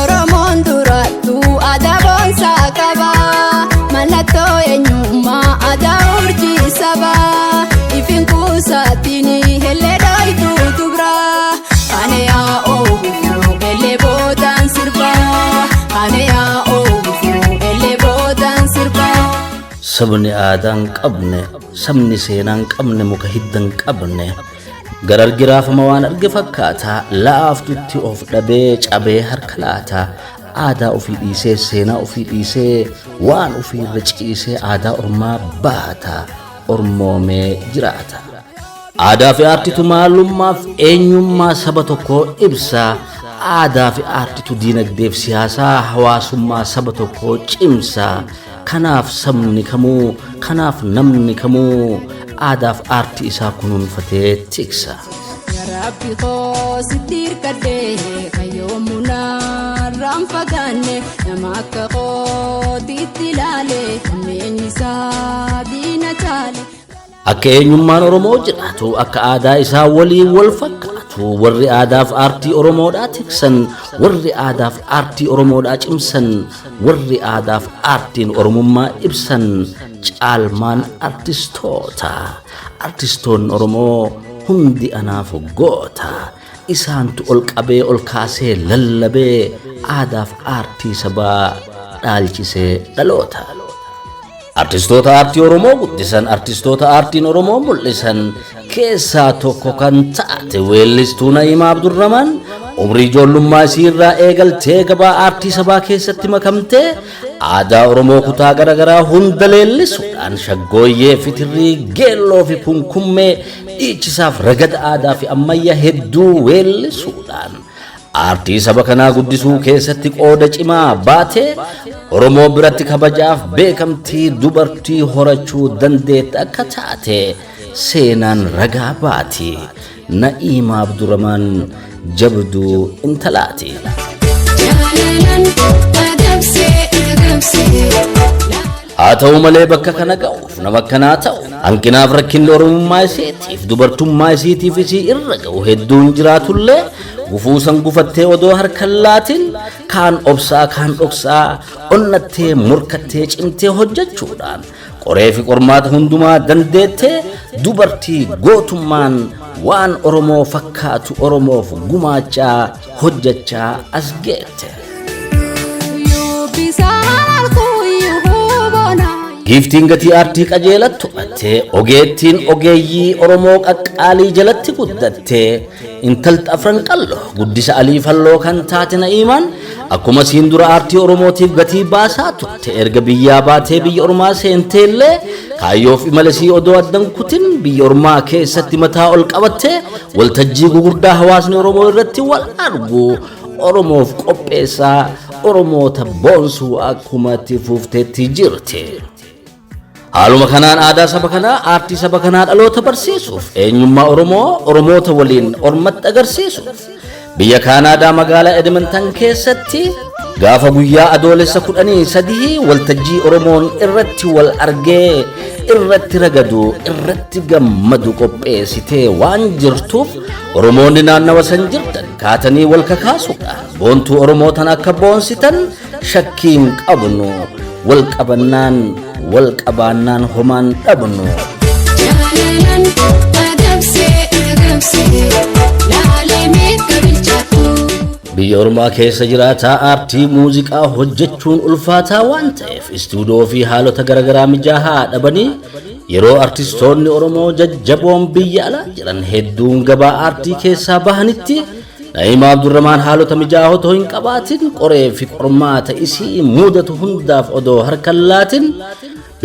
Oromoon durattuu aadaa boonsaa qaba. Mallattoo eenyummaa aadaa urjii saba. Ifin kuusaatiin hellee dhooytuu dubra. Kana yaa ooluu hellee boodaan sirba. Kana yaa ooluu hellee boodaan sirba. Sabni aadaa hin qabne, sabni seenaa hin qabne, muka hidda hin qabne. Garargi raafama waan arge fakkaata, laaftutti of dhabee cabee harka laata. Aadaa ofii dhiisee, seenaa ofii dhiisee, waan ofii irra ciisee aadaa ormaa baata, ormoomee jiraata. Aadaa fi aartitu maalummaaf eenyummaa saba tokkoo ibsa. Aadaa fi aartitu diinagdeef siyaasaa hawaasummaa saba tokkoo cimsa. Kanaaf sabni kamuu, kanaaf namni kamuu aadaaf aartii isaa kunuunfatee tiksa. Yaa Rabbi koo sitti hirkadhee kayyoomu narraan fagaanne nama akka kootiitti ilaale hammeenyi isaa diina caale. Akka eenyummaan Oromoo jiraatu, akka aadaa isaa waliin wal fakkaatu, warri aadaaf aartii Oromoodhaa tiksan, warri aadaaf aartii Oromoodhaa cimsan, warri aadaaf aartiin Oromummaa ibsan caalmaan artistoota. Artistoonni Oromoo hundi anaaf goota. Isaantu ol qabee ol kaasee lallabee aadaaf aartii sabaa dhaalchisee dhaloota. Artistoota aartii Oromoo guddisan, artistoota aartiin Oromoo mul'isan keessaa tokko kan taate weellistuu Na'iimaa Abdurrahmaan umrii ijoollummaa isii irraa eegaltee gabaa aartii sabaa keessatti makamtee aadaa Oromoo kutaa garaagaraa hunda leellisuudhaan shaggooyyee, fitirrii, geelloo fi kunkummee dhiichisaaf ragada aadaa fi ammayyaa hedduu weellisuudhaan aartii saba kanaa guddisuu keessatti qooda cimaa baatee Oromoo biratti kabajaaf beekamtii dubartii horachuu dandeette akka taate seenaan ragaa baati. Na'iimaa Abdurrahmaan jabduu intalaati. Jaalalaan adamsee adamsee. Haa ta'u malee bakka kana ga'uuf nama akkanaa ta'u hanqinaaf rakkinni Oromummaa isiitiif dubartummaa isiitiif isii irra ga'u hedduun jiraatullee gufuu san gufattee odoo harka hin laatin kaan obsaa kaan dhoksaa onnattee morkattee cimtee hojjechuudhaan qoree fi qormaata hundumaa dandeettee dubartii gootummaan waan Oromoo fakkaatu Oromoof gumaachaa hojjechaa as geette. Giiftiin gatii aartii qajeelatti tuqattee ogeettiin ogeeyyii Oromoo qaqqaalii jalatti guddattee intalti afran qal'oo guddisa Alii Falloo kan taate Na'iimaan akkuma siin dura aartii Oromootiif gatii baasaa turte erga biyyaa baatee biyya ormaa seentee illee kaayyoof imala isii odoo addan kutin biyya ormaa keessatti mataa ol qabattee waltajjii gugurdaa hawaasni Oromoo irratti wal argu Oromoof qopheessaa Oromoota boonsuu akkuma itti fufteetti jirti. Haaluma kanaan aadaa saba kanaa, aartii saba kanaa dhaloota barsiisuuf, eenyummaa Oromoo Oromoota waliin ormatti agarsiisuuf biyya Kaanaadaa magaalaa Edmonton keessatti gaafa guyyaa adoolessa 13 waltajjii Oromoon irratti wal argee irratti ragadu irratti gammadu qopheessitee waan jirtuuf Oromoonni naannawa san jirtan kaatanii wal kakaasuudhaan boontuu Oromoo tan akka boonsitan shakkii hin qabnu. Wal qabannaan wal qabaannaan homaan dhabnu. Jaalalaan adamsee adamsee laalee meeqa bilchaatu. Biyya ormaa keessa jiraataa aartii muuziqaa hojjechuun ulfaataa waan ta'eef istuudiyoo fi haalota garaagaraa mijaa'aa dhabanii yeroo artistoonni Oromoo jajjaboon biyya alaa jiran hedduun gabaa aartii keessaa bahanitti Na'iimaa Abdurrahmaan haalota mijaa'aa otoo hin qabaatin qoree fi qormaata isii mudatu hundaaf odoo harka hin laatin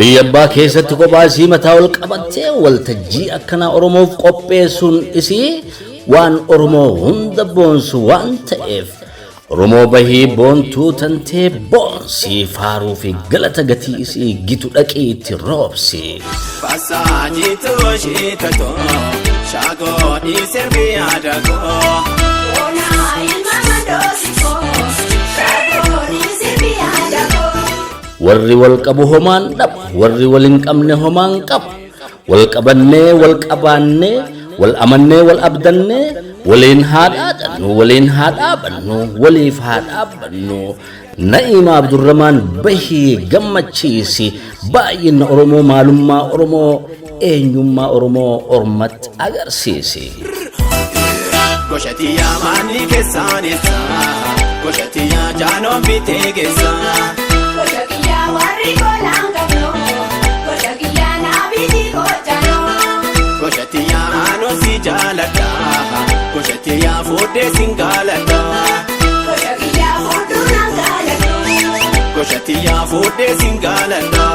biyya abbaa keessatti kophaa isii mataa ol qabattee waltajjii akkanaa Oromoof qopheessuun isii waan Oromoo hunda boonsu waan ta'eef Oromoo bahii boontuu tantee boonsii faaruu fi galata gatii isii gitu dhaqii itti roobsi. Warri wal qabu homaan dhabu, warri wal hin qabne homaan qabu. Wal qabannee wal qabaannee Wal amannee wal abdannee waliin haa dhaadannu, waliin haa dhaabannu, waliif haa dhaabbannu. Na'iima Abdurramaan bahii gammachiisi, baay'ina Oromoo, maalummaa Oromoo, eenyummaa Oromoo ormatti agarsiisi. Goshatiyaa maanni keessaan eessa? Goshatiyaa jaanoon bitee geessa. Gocha warri golaan qabnu, gocha kiyyaa naabiti gochaanoo. Goshatiyaa aanoo si jaaladha. Goshatiyaa fuudhee sin gaaladha. Gocha kiyyaa fuudhuu naan gaaladhu. Goshatiyaa fuudhee sin gaaladha.